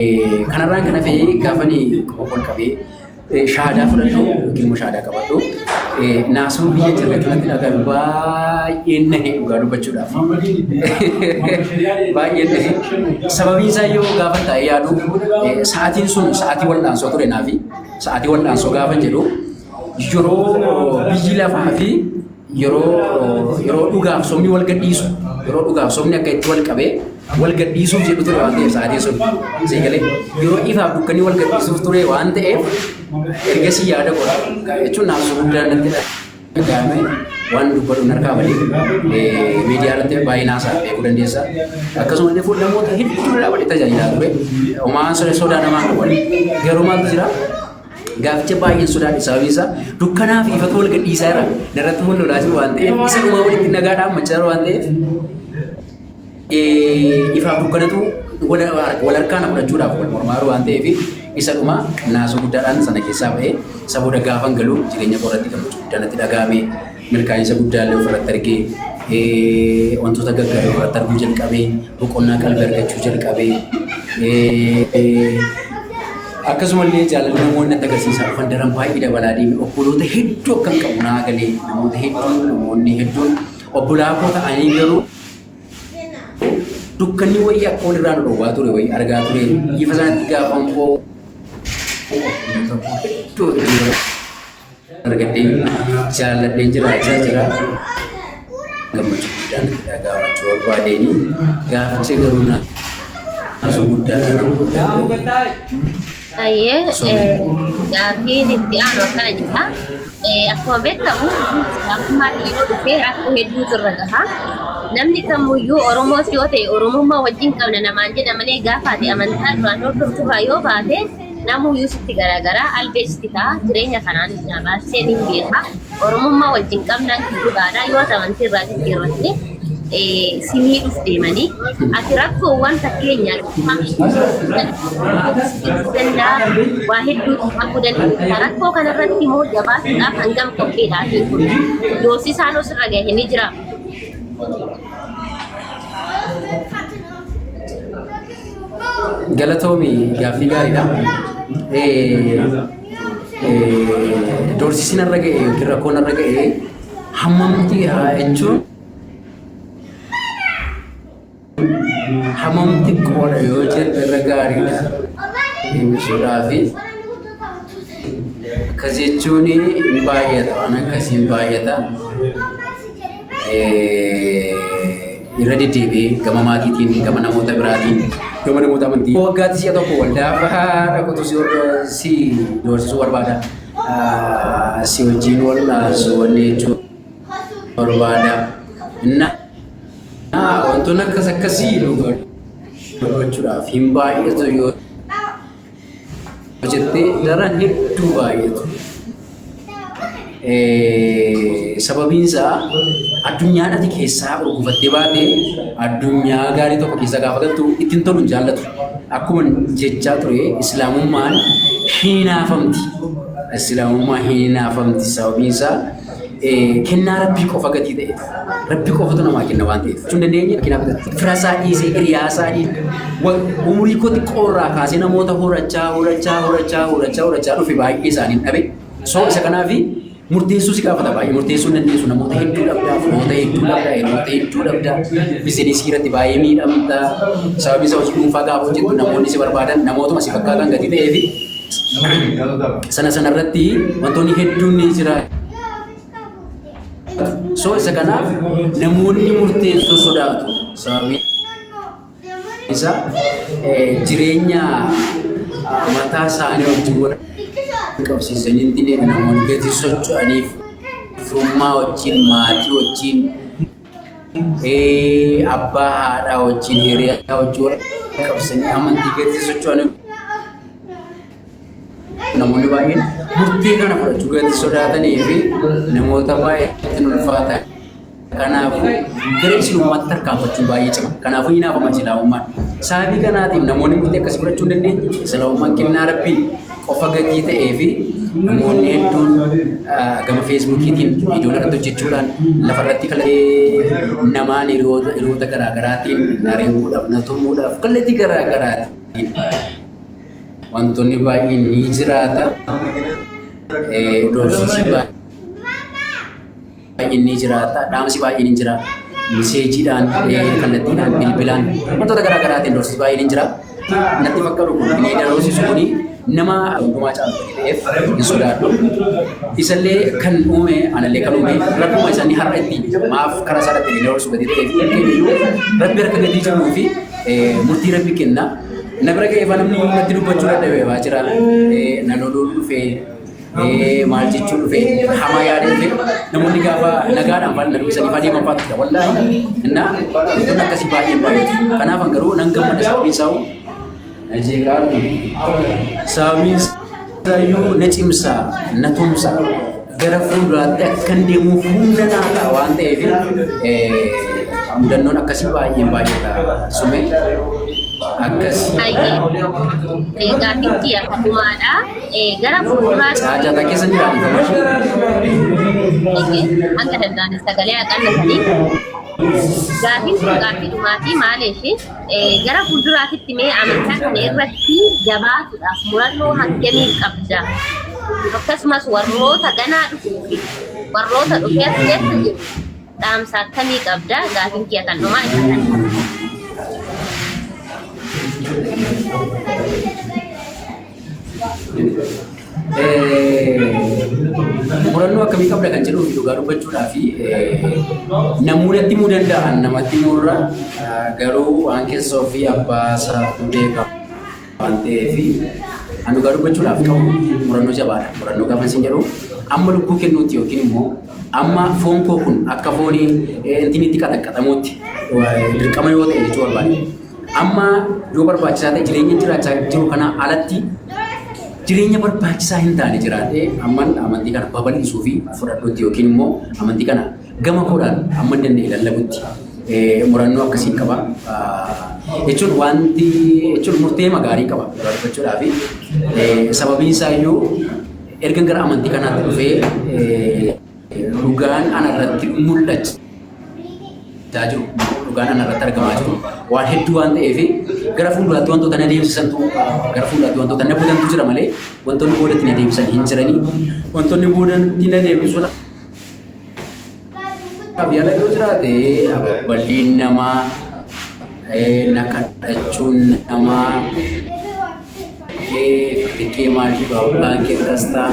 Kanarraan kan hafe gaafani qofa ol qabee shahaadaa fudhadhu yookiin immoo shahaadaa qabadhu naasuu biyya jirretu natti dhaga'ame baay'een nahe dhugaa dubbachuudhaaf. Baay'een nahe. Sababiin isaa yoo gaafa taa'ee yaadu sa'aatiin sun sa'aatii wal'aansoo ture naafi sa'aatii wal'aansoo gaafa jedhu yeroo biyyi lafaa fi yeroo yeroo dhugaaf sobni wal gadhiisu yeroo dhugaaf sobni akka itti wal qabee wal gadhiisuuf jedhu ture waan ta'eef sa'aatiin sun sii galee yeroo ifaaf dukkanni wal gadhiisuuf ture waan ta'eef ergasii yaada godha jechuun naasuu guddaa natti dhaga'ame waan dubbadhu harkaa badee miidiyaa irratti baay'ee naasaa beekuu dandeessa akkasuma illee fuula namoota hedduu dhaabbatee tajaajilaa ture homaan sodaa namaa qabu garuu maaltu jira Gaaficha baay'een sodaadhe sababiin isaa dukkanaa fi ifatu wal gadhiisaa jira. Narratti wal lolaa jiru waan ta'eef isa dhumaa walitti nagaadhaan machaa jiru waan ta'eef ifaaf dukkanatu wal harkaa na fudhachuudhaaf wal mormaa jiru waan ta'eef isa dhumaa naasuu guddaadhaan sana keessaa ba'ee isa booda gaafan galu jireenya koo irratti gammachuu guddaa natti dhaga'ame milkaa'insa guddaa illee ofirratti argee wantoota gaggaarii ofirratti arguu jalqabee boqonnaa qalbii argachuu jalqabee akkasumallee jaalalli namoonni natti agarsiisaa dhufan daran baay'ee dabalaa deeme obboloota hedduu akkan qabu naa galee namoota hedduu namoonni hedduun obbolaa koo ta'anii garuu dukkanni wayii akka walirraa nu dhowwaa ture wayii argaa ture ifa sanatti gaafan koo obboloota koo hedduu hedduu argadhee jaalladheen jiraachaa jira. Gammachuu guddaan itti dhaga'amachuu barbaadeeni gaaficha garuu naasuu guddaadha. Ayyee gaaffiin itti aanu akkana jedha. Akkuma beekamu islaamummaan yeroo dhufee rakkoo hedduutu irra gaha. Namni kamuyyuu Oromoos yoo ta'e Oromummaa wajjin qabna namaan jedha malee gaafa ati amantaa duraan hordofturraa yoo baate Namuyyuu sitti garagara, albee sitti ta'a, jireenya kanaan na baasisee nin beeka. Oromummaa wajjin qabnaan dhugaadha. Yoo ati amantii irraa jijjiirratte si miidhuuf deemanii. Ati rakkoowwan fakkeenya danda'a waa hedduutu arguu dandeessa. Rakkoo kanarratti immoo jabaachuudhaaf hangam qophiidha atiin kun? Doorsisaan osirra gahe ni jira. Galatoomi gaaffii gaariidha. Doorsisi narra ga'e yookiin rakkoo narra ga'e hammamti haa jechuun hammam xiqqoodha yoo jedhe irra gaariidha. Ibsuudhaafi akkas jechuun hin baay'ata waan akkasii hin baay'ata. Irra deddeebi'ee gama maatiitiin, gama namoota biraatiin, gama namoota amantii. Waggaatti si'a tokko waldaa fa'aa dhaqutu si si doorsisuu barbaada. Si wajjin wal'aansoo wanni jechuu barbaada. Na wantoonni akkas akkasii dubbachuudhaaf hin baay'atu yoo jettee daran hedduu baay'atu. Sababiin isaa addunyaan ati keessaa urgufattee baate addunyaa gaarii tokko keessa gaafa galtu ittiin tolu hin jaallatu. Akkuma jechaa ture islaamummaan hinaafamti. Islaamummaan hinaafamti sababiin isaa kennaa rabbii qofa gatii ta'eef rabbii qofatu namaa kenna waan ta'eef. Jechuun dandeenye kennaa bitatti. Firasaa dhiisee hiriyaasaa dhiisee umurii koo xiqqoo irraa kaasee namoota horachaa horachaa horachaa horachaa horachaa dhufe baay'ee isaaniin dhabe. So isa kanaafi murteessuu si gaafata baay'ee murteessuu hin dandeessu namoota hedduu dhabdaa firoota hedduu dhabdaa hiriyoota hedduu dhabdaa bizinesii irratti baay'ee miidhamta sababii isaa hojii dhuunfaa gaafa hojjettu namoonni si barbaadan namootuma si fakkaatan gatii ta'ee fi sana sana irratti wantoonni hedduun ni jira. So isa kanaaf namoonni murteessuu sodaatu sababii isaa jireenya mataa isaanii wajjin wal qabsiisanii hin deemu namoonni gatii socho'aniif firummaa wajjin maatii wajjin abbaa haadhaa wajjin hiriyaa wajjin wal qabsiisanii amantii gatii socho'aniif namoonni baay'een murtee kana fudhachuu gatii sodaatanii fi namoota baay'eetti ulfaata. Kanaafuu gara islaamummaatti tarkaanfachuun baay'ee cima. Kanaafuu hinaafama islaamummaan. Sababii kanaatiif namoonni murtee akkasii fudhachuu hin dandeenye. Islaamummaan kennaa rabbii qofa gatii ta'ee fi namoonni hedduun gama feesbuukiitiin viidiyoon irratti hojjechuudhaan lafarratti kallattii namaan hiriyoota garaa garaatiin na reebuudhaaf na tumuudhaaf kallattii garaa garaatiin Wantoonni baay'een ni jiraata. Doorsisi baay'een ni jiraata. Dhaamsi baay'een ni jira. Miseejiidhaan, kallattiidhaan, bilbilaan wantoota garaa garaatiin doorsisi baay'een ni jira. Natti fakkaatu kun inni doorsisi kuni nama hundumaa caalu ta'eef hin sodaadhu. Isallee kan uume, anallee kan uume, rakkuma isaanii har'a itti maaf karaa isaa irratti inni doorsisu gatii ta'eef iyyuu Rabbi harka gatii jiruu fi murtii Rabbi kenna. Na bira ga'ee namni natti dubbachuu dadhabee waa jira. Na loluu dhufee, maal jechuu dhufee, hamaa yaada dhufee, namoonni gaafa nagaadhaan faana na dubbisanii faa deeman faatu jira. Wallaahi inna wantoonni akkasii baay'een baay'atu. Kanaaf garuu nan gammada, sababiin isaa na jeeqaa, sababiin isaayyuu na cimsa, na tumsa, gara fuulduraatti akkan deemuuf humna naa ta'a waan ta'eef mudannoon akkasii baay'een baay'ata. Sume akkas. Hayyee, gaaffichi akkumaadha. Gara fuulduraatti Caacataa keessa jira dhiifama. Hanga danda'an sagalee haqannatanii. Gaaffiin kun gaaffii dhumaatii maaliif gara fuulduraatitti mee amantaa kana irratti jabaatuudhaaf murannoo hangamii qabda? Akkasumas warroota ganaa dhufuu fi warroota dhufee as keessa jiru dhaamsa akkamii qabda? Gaaffiin kiyya kan dhumaa isa kana. Murannoo akkamii qabda kan jedhuu fi dhugaa dubbachuudhaa fi namoonni himuu danda'an namatti himurra, garuu waan keessa ofii abbaa isaatu beeka waan ta'eef an dhugaa dubbachuudhaaf qabu murannoo jabaadha. Murannoo gaafa isin jedhu amma lubbuu kennuutti yookiin immoo amma foon koo kun akka foonii intini itti qaxaqqaxamuutti dirqama yoo ta'e jechuu barbaade. Amma yoo barbaachisaa ta'e jireenya jiraachaa jiru kana alatti jireenya barbaachisaa hin taane jiraadhee amman amantii kana babal'isuu fi fudhadhutti yookiin immoo amantii kana gama koodhaan amma danda'e lallabutti murannoo akkasiin qaba. Jechuun wanti jechuun murtee gaarii qaba dhugaa dubbachuudhaa fi sababiin isaa iyyuu erga gara amantii kanaatti dhufee dhugaan ana irratti mul'achaa jiru, dhugaan ana irratti argamaa jiru waan hedduu waan ta'eef, gara fuulduraatti wantoota na deemsisantu, gara fuulduraatti wantoota na butantu jira malee wantoonni boodatti na deemsisan hin jiranii. Wantoonni boodatti na deemsisuun yaala yoo jiraate, balliin namaa, na kadhachuun namaa, fikkee maal jedhu, abbaan kee akkas ta'a.